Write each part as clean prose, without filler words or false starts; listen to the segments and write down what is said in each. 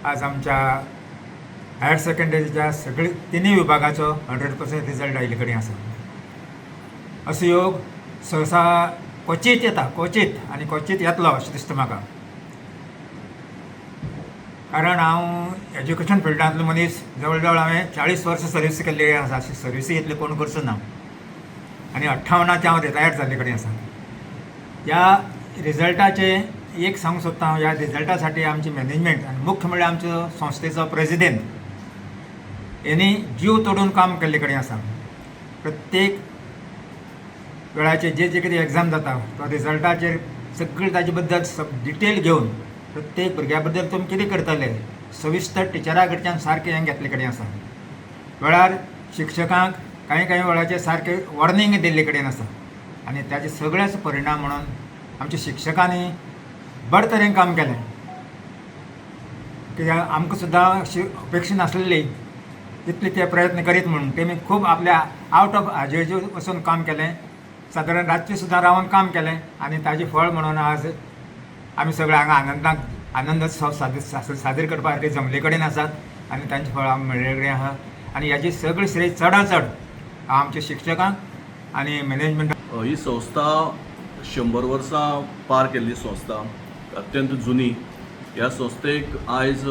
आज आमच्या हायर सेकंडरीच्या सगळे तिनूय विभागाचो 100% रिजल्ट आयिल्ले कडेन आसा. असो योग सहसा क्वचीत येता, क्वचीत आनी क्वचीत येतलो अशें दिसता म्हाका, कारण हांव एज्युकेशन फिल्डांतलो मनीस. जवळ जवळ हांवें 40 वर्सां सर्वीस केल्ली आसा. अशी सर्विसी इतली कोण करचो ना आनी 58चे हांव रिटायर्ड जाल्ले कडेन आसा. ह्या रिजल्टाचे एक सांगूंक सोदता हांव, ह्या रिजल्टा साठी आमची मॅनेजमेंट आनी मुख्य म्हणल्यार आमचो संस्थेचो प्रेजिडेंट हेणी जीव तोडून काम केल्ले कडेन आसा. प्रत्येक वेळाचे जे जे कितें एग्जाम जाता, तो रिजल्टाचेर सगळें ताजे बद्दल डिटेल घेवन प्रत्येक भुरग्या बद्दल तुमी कितें करतले, सविस्तर टिचरा कडच्यान सारकें हें घेतले कडेन आसा. वेळार शिक्षकांक कांय कांय वेळाचेर सारकें वॉर्निंग दिल्ले कडेन आसा आनी ताचे सगळ्याच परिणाम म्हणून आमच्या शिक्षकांनी बरे तरेन काम केलें, कित्याक आमकां सुद्दां अशी अपेक्षा नासलेली इतले ते प्रयत्न करीत म्हणून. तेमी खूब आपल्या आवट ऑफ हाजे वचून काम केलें. सादारण रातचें सुद्दां रावन काम केलें आनी ताजें फळ म्हणून आज आमी सगळे हांगा आनंदाक आनंद सादर सादर करपा सारके जमले कडेन आसात आनी तांचें फळ आमकां मेळ्ळे कडेन आहा. आनी हाजी सगळी श्रेय चडान चड आमच्या शिक्षकांक आनी मॅनेजमेंटाक. ही संस्था 100 वर्सां पार केल्ली संस्था, अत्यंत जुनी. ह्या संस्थेक आयज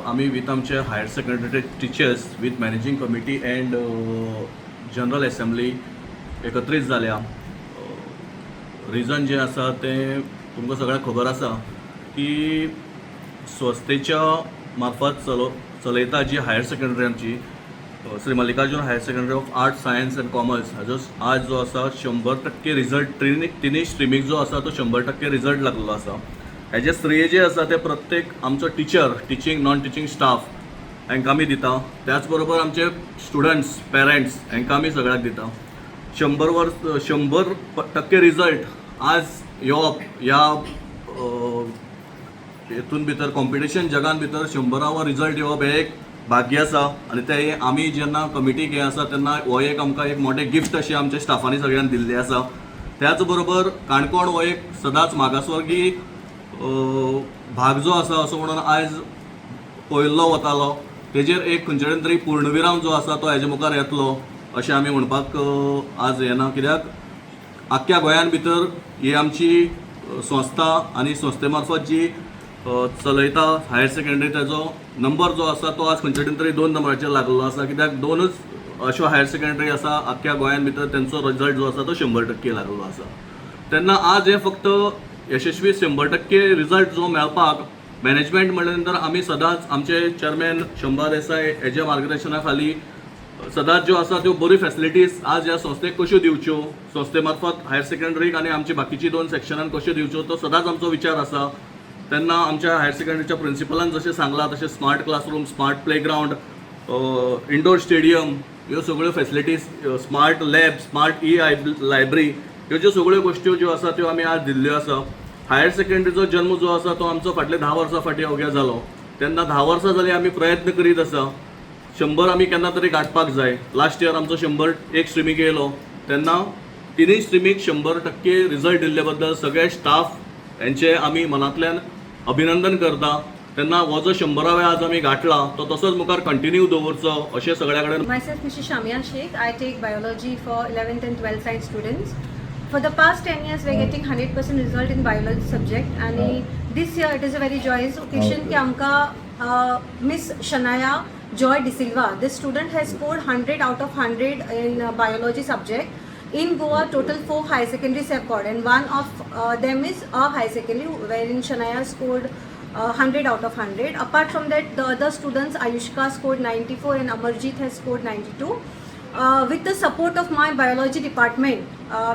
आमी विथ आमचे higher secondary teachers with managing committee and general assembly एकत्रीत जाल्या. रिजन जें आसा तें तुमकां सगळ्यांक खबर आसा की संस्थेच्या मार्फत चलयता जी हायर सेकंडरी आमची Shri Mallikarjun Higher Secondary of Arts, Science and Commerce, हाजो आज जो आसा 100% रिजल्ट, तिनूय स्ट्रिमीक जो आसा तो 100% रिजल्ट लागलेलो आसा. हेजें श्रेय जें आसा तें प्रत्येक आमचो teacher, teaching, non teaching staff हांकां आमी दिता. त्याच बरोबर आमचे स्टुडंट्स, पेरंट्स हांकां आमी सगळ्याक दिता. 100 वर्स 100% रिजल्ट आज येवप ह्या हेतून भितर, कॉम्पिटिशन जगान भितर 100रावो रिजल्ट येवप हें एक भाग्य आसा आनी तें आमी जेन्ना कमिटीक हें आसा तेन्ना हो एक आमकां एक मोठें गिफ्ट अशें आमच्या स्टाफांनी सगळ्यांनी दिल्लें आसा. त्याच बरोबर काणकोण हो एक सदांच मागासवर्गीय भाग जो आसा असो म्हणून आयज पळयल्लो वतालो, तेजेर एक खंयचे कडेन तरी पूर्णविराम जो आसा तो हेजे मुखार येतलो अशें आमी म्हणपाक आज येना, कित्याक आख्ख्या गोंयान भितर ही आमची संस्था आनी संस्थे मार्फत जी चलयता हायर सेकंडरी, ताजो नंबर जो आसा तो आज खंयचे कडेन तरी दोन नंबराचेर लागलेलो आसा, कित्याक दोनूच अश्यो हायर सेकंडरी आसा आख्ख्या गोंयान भितर, तेंचो रिजल्ट जो आसा तो 100% लागलेलो आसा. तेन्ना आज हे फक्त यशस्वी 100% रिजल्ट जो मेळपाक मॅनेजमेंट म्हणल्या नंतर आमी सदांच आमचे चेअरमॅन शंभा देसाय हेज्या मार्गदर्शना खाली सदांच ज्यो आसा त्यो बऱ्यो फॅसिलिटीज आज ह्या संस्थेक कश्यो दिवच्यो, संस्थे मार्फत हायर सेकंडरीक आनी आमची बाकीची दोन सेक्शनान कश्यो दिवच्यो, तो सदांच आमचो विचार आसा. तेन्ना आमच्या हायर सेकंडरीच्या प्रिंसिपलान जशें सांगलां तशें smart classroom, smart playground, indoor stadium, ह्यो सगळ्यो facilities, smart lab, smart e library, ह्यो ज्यो सगळ्यो गोश्ट्यो ज्यो आसा त्यो आमी आज दिल्ल्यो आसा. हायर सेकंडरीचो जल्म जो आसा तो आमचो फाटले 10 वर्सां फाटीं अवघ्या जालो. तेन्ना 10 वर्सां जालीं आमी प्रयत्न करीत आसा, 100 आमी केन्ना तरी गांठपाक जाय. लास्ट इयर आमचो 100 एक स्ट्रिमीक येयलो, तेन्ना तिनूय स्ट्रिमीक 100% रिजल्ट दिल्ले बद्दल सगळे स्टाफ हेंचे आमी मनांतल्यान अभिनंदन करता. तेन्ना हो जो 100रावे आज आमी गांठला तो तसोच मुखार कंटिन्यू दवरचो अशें सगळ्या कडेन. Myself, Mrs. Shamia Sheikh. I take biology for 11th and 12th science students. For the past 10 years, we're getting 100% result in biology subject, and this year it is a very joyous occasion की आमकां Miss Shanaya Joy D'Silva, this student has scored 100 out of 100 in biology subject. In Goa, total four high secondaries have got, and one of them is a high secondary wherein Shanaya scored 100 out of 100. Apart from that, the other students, Ayushka scored 94 and Amarjit has scored 92. With the support of my biology department,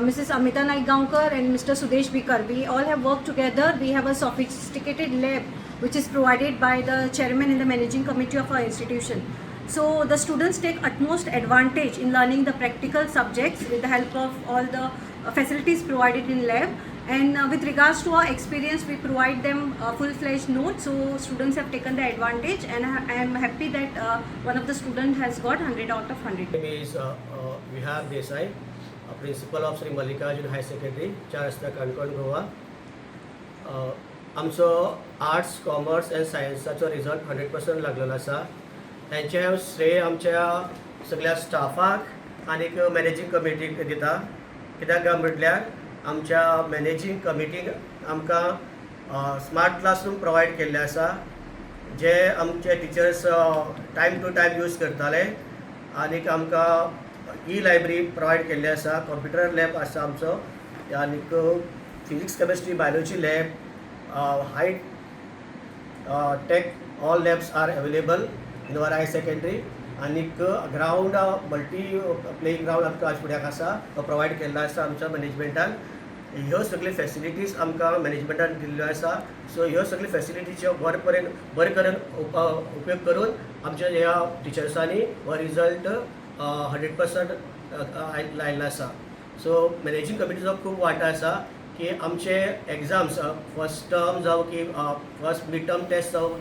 Mrs. Amita Naik Gaonkar and Mr. Sudesh Bikar, we all have worked together. We have a sophisticated lab which is provided by the chairman and the managing committee of our institution. So the students take utmost advantage in learning the practical subjects with the help of all the facilities provided in lab. And with regards to our experience, we provide them full-fledged notes. So students have taken the advantage, and I am happy that one of the student has got 100 out of 100. Name is Vihar Desai, Principal of Sri Mallikarjun High Secondary, Char Rasta, Canacona, Goa. आमचो arts, commerce and सायन्साचो result 100% लागलेलो आसा. हेंचें श्रेय आमच्या सगळ्या स्टाफाक आनीक managing कमिटीक दिता. कित्याक काय म्हटल्यार आमच्या मॅनेजींग कमिटीक आमकां स्मार्ट क्लासरूम प्रोवायड केल्ले आसा, जे आमचे teachers time to time use करताले. आनीक आमकां ई लायब्ररी प्रोवायड केल्ली आसा, कंप्युटर लॅब आसा आमचो, आनीक physics, chemistry, biology lab, high tech all labs are available in our higher secondary. आनीक ग्रावंड, मल्टी प्लेइंग ग्रावंड आमकां फुड्याक आसा, तो प्रोवायड केल्लो आसा आमच्या मॅनेजमेंटान. ह्यो सगळ्यो फॅसिलिटीज आमकां मॅनेजमेंटान दिल्ल्यो आसा. सो ह्यो सगळ्यो फॅसिलिटीच्यो बरे परेन बरे करून उपयोग करून आमच्या ह्या टिचर्सांनी हो रिजल्ट 100% लायिल्लो आसा. सो मॅनेजींग कमिटीचो खूब वांटो आसा की आमचे एग्जाम्स, फर्स्ट टर्म जावं की फर्स्ट मिड टर्म टेस्ट जावं,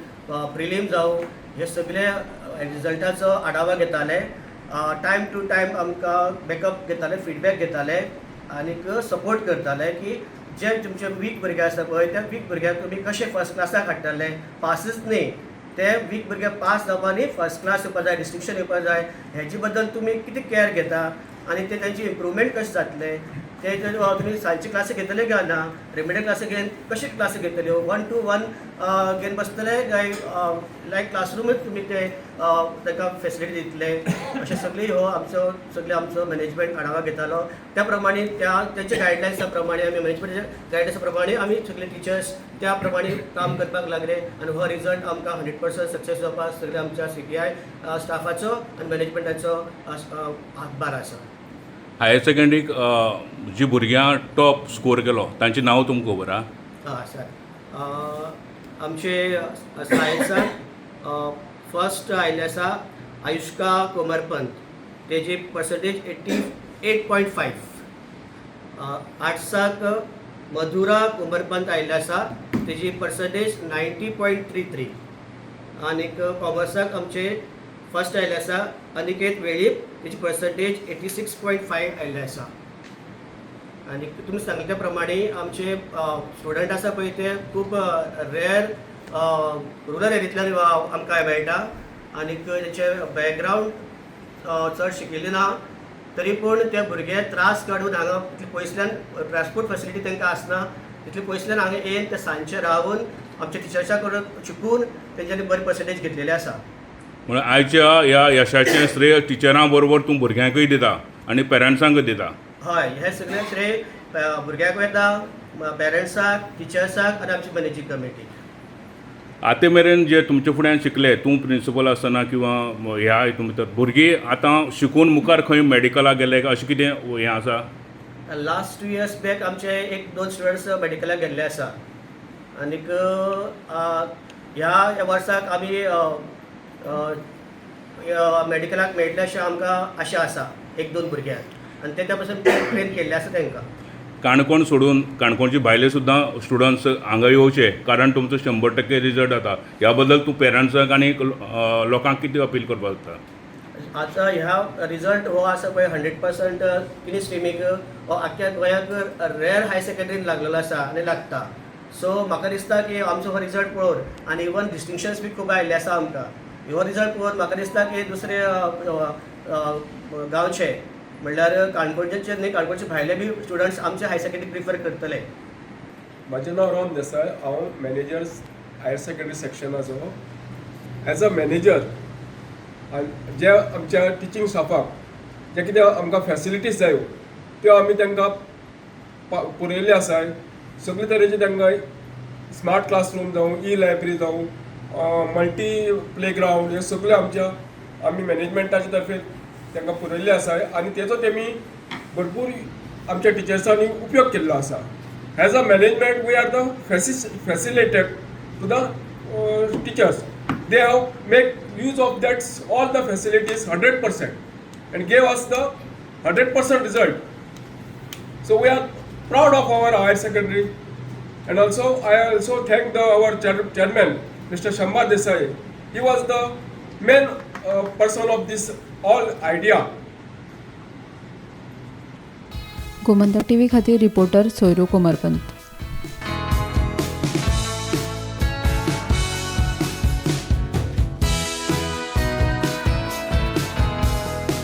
प्रिलीम जावं, हे सगळे रिजल्टाचो आढावा घेताले. टायम टू टायम आमकां बॅकअप घेताले, फिडबॅक घेताले आनीक सपोर्ट करताले की जे तुमचे वीक भुरगे आसा पळय, त्या वीक भुरग्यांक तुमी कशे फर्स्ट क्लासाक हाडटले. पासच न्ही, ते वीक भुरगे पास जावपा न्ही, फर्स्ट क्लास येवपा जाय, डिस्टिंक्शन येवपा जाय. हेजे बद्दल तुमी कितें कॅर घेता आनी ते तेंचे इम्प्रुवमेंट कशें जातलें, ते तुमी सांजचे क्लासी घेतले काय ना, रेमिडियल क्लासी घेवन कशे क्लासी घेतल्यो, वन टू वन घेवन बसतले काय लायक क्लासरुमूच तुमी ते ताका फेसिलिटी दितले, अशें सगळी हो आमचो सगळे आमचो मॅनेजमेंट आढावा घेतालो. त्या प्रमाणे त्या तेंच्या गायडलायन्सा प्रमाणे आमी, मॅनेजमेंटाच्या गायडन्सा प्रमाणे आमी सगळे टिचर्स त्या प्रमाणे काम करपाक लागले आनी हो रिजल्ट आमकां 100% सक्सेस जावपाक सगळे आमच्या सीटीआय स्टाफाचो आनी मॅनेजमेंटाचो हातभार आसा. हायर सेकंडरीक जी भुरग्यां टॉप स्कोर केलो तांची नांव तुमकां खबर आहा? हय सर, आमचे सायन्सान फर्स्ट आयिल्ले आसा आयुष्का कोमरपंत, तेजी पर्संटेज 88.5. आर्ट्साक मधुरा कोमरपंत आयिल्ले आसा, तेजी पर्संटेज 90.33. आनीक कॉमर्साक आमचे फर्स्ट आयिल्ले आसा अनिकेत वेळीप, तेजी पर्संटेज 86.5 आयिल्ले आसा. आनी तुमी सांगले त्या प्रमाणे आमचे स्टुडंट आसा पळय, ते खूब रेयर रुरल एरियांतल्यान आमकां मेळटा आनीक तेंचे बॅकग्रावंड चड शिकिल्ले ना, तरी पूण ते भुरगे त्रास काडून हांगा इतले पयसल्यान, ट्रान्सपोर्ट फेसिलिटी तांकां आसना, इतले पयसल्यान हांगा येवन ते सांजचे रावन आमच्या टिचर्सां कडून शिकून तेंच्यांनी बरी पर्संटेज घेतलेली आसा. म्हणून आयच्या ह्या यशाचें श्रेय टिचरां बरोबर तूं भुरग्यांकूय दिता आनी पेरंट्सांकूय दिता. हय, हें सगळें श्रेय भुरग्यांक वयता, पेरंट्साक, टिचर्साक आनी आमची मॅनेजींग कमिटीक. आतां मेरेन जे तुमच्या फुड्यान शिकले, तूं प्रिंसिपल आसतना किंवा ह्या हितून भितर भुरगीं आतां शिकून मुखार खंय मेडिकलाक गेले काय अशें कितें हें आसा? लास्ट 2 इयर्स बॅक आमचे एक दोन स्टुडंट्स मेडिकलाक गेल्ले आसा. आनीक ह्या वर्साक आमी मेडिकलाक मेळटले अशें आमकां आशा आसा एक दोन भुरग्यांक आनी ते त्या पासून ट्रेन केल्ले आसा तांकां. काणकोण सोडून काणकोणचे भायले सुद्दां स्टुडंट्स हांगा येवचे, कारण तुमचो 100% रिजल्ट जाता. ह्या बद्दल तूं पेरंट्सांक आनी लोकांक कितें अपील करपाक सोदता? आतां ह्या रिजल्ट हो आसा पळय 100% तिनी स्ट्रिमीक, हो आख्ख्या गोंयाक रेयर हायर सेकंडरीन लागलेलो आसा आनी लागता. सो म्हाका दिसता की आमचो हो रिजल्ट पळोवन आनी इवन डिस्टिंक्शन्स बी खूब आयिल्ले आसा आमकां, हो रिजल्ट पळोवन म्हाका दिसता की दुसरे गांवचे, म्हणल्यार काणकोणचे न्ही, काणकोणचे भायले बी स्टुडंट्स आमचे हायर सेकंडरी प्रिफर करतले. म्हजें नांव रोहन देसाय. हांव मॅनेजर हायर सेकंडरी सेक्शनाचो. एज अ मॅनेजर आनी जे आमच्या टिचींग स्टाफाक जे कितें आमकां फॅसिलिटीज जायो त्यो आमी तांकां पुरयल्ल्यो आसाय. सगळे तरेचे तांकां स्मार्ट क्लासरूम जावं, ई लायब्ररी जावं, मल्टी प्ले ग्रावंड, हे सगळे आमच्या आमी मॅनेजमेंटाचे तर्फे तांकां पुरयल्ले आसाय आनी तेचो तेमी भरपूर आमच्या टिचर्सांनी उपयोग केल्लो आसा. As a management, we are the facilitated to the teachers. They have make use of that all the facilities 100% and gave us the 100% result. So we are proud of our higher secondary. And also I also thank the our chairman, Mr. Shambha Desai. He was the main person of this all idea. Gomantak TV खातीर reporter सोयरू कोमरपंत.